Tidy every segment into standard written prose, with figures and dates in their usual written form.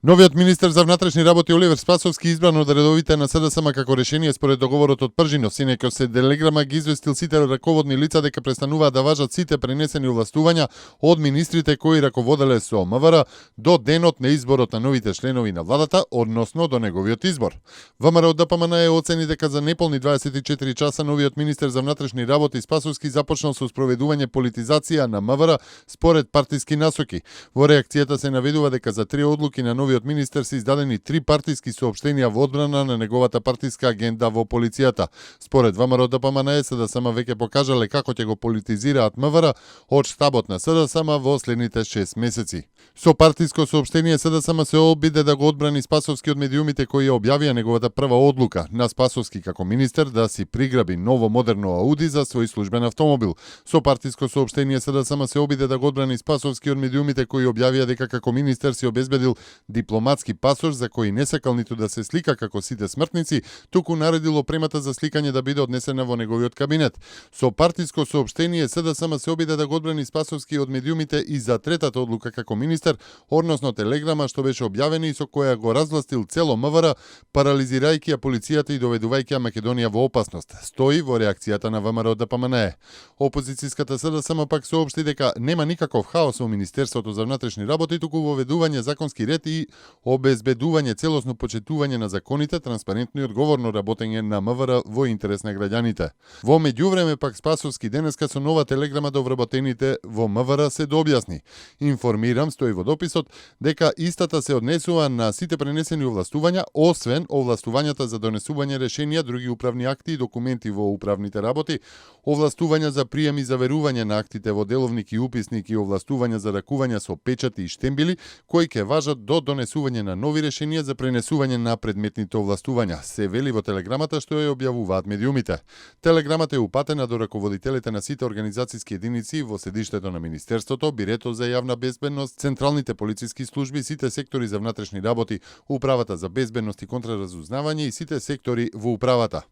Новиот министер за внатрешни работи Оливер Спасовски избран од редовите на СДСМ како решение според договорот од Пржинов, синејќи се телеграма ги известил сите раководни лица дека престануваат да важат сите пренесени овластувања од министрите кои раководеле со МВР до денот на изборот на новите членови на владата, односно до неговиот избор. ВМРО ДПМН оцени дека за неполни 24 часа новиот министер за внатрешни работи Спасовски започнал со спроведување политизација на МВР според партиски насоки. Во реакцијата се наведува дека за 3 одлуки на новиот министер се издадени 3 партиски соопштенија во одбрана на неговата партиска агенда во полицијата. Според ВМРО ДПМН СДСМ веќе покажале како ќе го политизираат МВР од штабот на СДСМ во следните 6 месеци. Со партиско соопштение СДСМ се обиде да го одбрани Спасовски од медиумите кои ја објавија неговата прва одлука на Спасовски како министер да си приграби ново модерно Ауди за свој службен автомобил. Со партиско соопштение СДСМ се обиде да го одбрани Спасовски од медиумите кои објавија дека како министер си обезбедил дипломатски пасош за кој не сакал ниту да се слика како сите смртници, туку наредил опремата за сликање да биде однесена во неговиот кабинет. Со партиско соопштение СДСМ се обиде да го одбрани Спасовски од медиумите и за третата одлука како министер, односно телеграма што беше објавена и со која го разгластил цело МВР, парализирајќи ја полицијата и доведувајќи ја Македонија во опасност, стои во реакцијата на ВМРО ДПМН. Опозицијската СДСМ пак соопшти дека нема никаков хаос во Министерството за внатрешни работи, туку воведување законски ред и обезбедување целосно почитување на законите, транспарентно и одговорно работење на МВР во интерес на граѓаните. Во меѓувреме пак Спасовски денеска со нова телеграма до вработените во МВР се дообјасни. Информирам, стои во дописот, дека истата се однесува на сите пренесени овластувања, освен овластувањата за донесување решенија, други управни акти и документи во управните работи, овластувања за прием и заверување на актите во деловник и уписник и овластувања за ракување со печати и штембили, кои ќе важат до донесување на нови решенија за пренесување на предметните овластувања, се вели во телеграмата што ја објавуваат медиумите. Телеграмата е упатена до раководителите на сите организацијски единици во седиштето на Министерството, Бирето за јавна безбедност, централните полициски служби, сите сектори за внатрешни работи, Управата за безбедност и контраразузнавање и сите сектори во управата.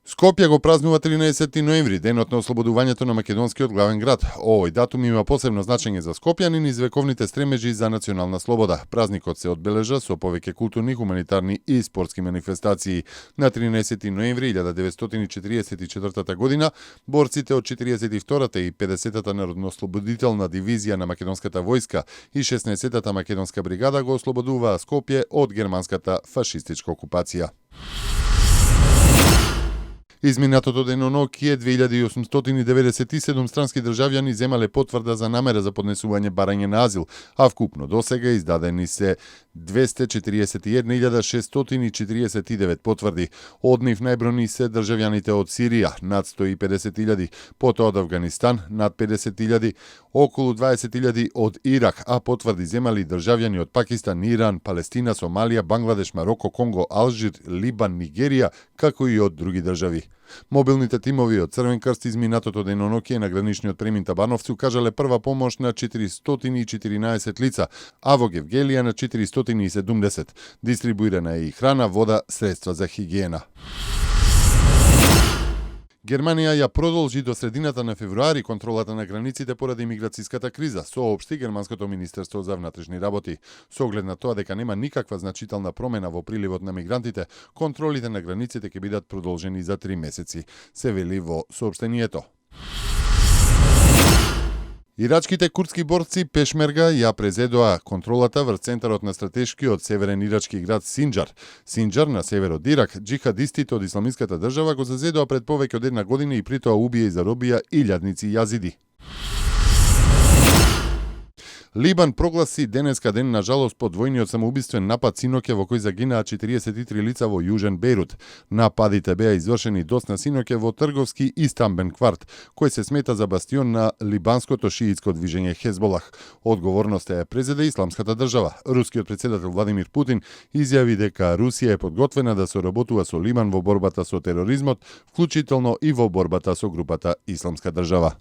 Скопје го празнува 13 ноември, денот на ослободувањето на македонскиот главен град. Овој датум има посебно значење за скопјани низ вековните стремежи за национална слобода. Празникот се одбележа со повеќе културни, хуманитарни и спортски манифестации. На 13 ноември 1944 година борците од 42-та и 50-та народно-ослободителна дивизија на македонската војска и 16-та македонска бригада го ослободуваа Скопје од германската фашистичка окупација. Изминатото денонокие 2897 странски државјани земале потврда за намера за поднесување барање на азил, а вкупно досега издадени се 241.649 потврди. Од нив најбројни се државјаните од Сирија, над 150.000, потоа од Авганистан, над 50.000, околу 20.000 од Ирак, а потврди земали државјани од Пакистан, Иран, Палестина, Сомалија, Бангладеш, Мароко, Конго, Алжир, Либан, Нигерија, како и од други држави. Мобилните тимови од Црвен крст изминатото денонокие на граничниот премин Табановци укажале прва помош на 414 лица, а во Гевгелија на 470. Дистрибуирана е и храна, вода, средства за хигиена. Германија ја продолжи до средината на февруари контролата на границите поради миграцијската криза, соопшти Германското министерство за внатрешни работи. Со оглед на тоа дека нема никаква значителна промена во приливот на мигрантите, контролите на границите ќе бидат продолжени за 3 месеци, се вели во соопштението. Ирачките курдски борци Пешмерга ја презедоа контролата врз центарот на стратешкиот северен ирачки град Синџар. Синџар на север од Ирак, џихадистите од исламиската држава го зазедоа пред повеќе од една година и притоа убија и заробија илјадници јазиди. Либан прогласи денеска ден на жалост по двојниот самоубиствен напад синоќе во кој загинаа 43 лица во јужен Бејрут. Нападите беа извршени досна синоќе во трговски и стамбен кварт, кој се смета за бастион на либанското шиитско движење Хезболах. Одговорноста ја презеде Исламската држава. Рускиот претседател Владимир Путин изјави дека Русија е подготвена да соработува со Либан во борбата со тероризмот, вклучително и во борбата со групата Исламска држава.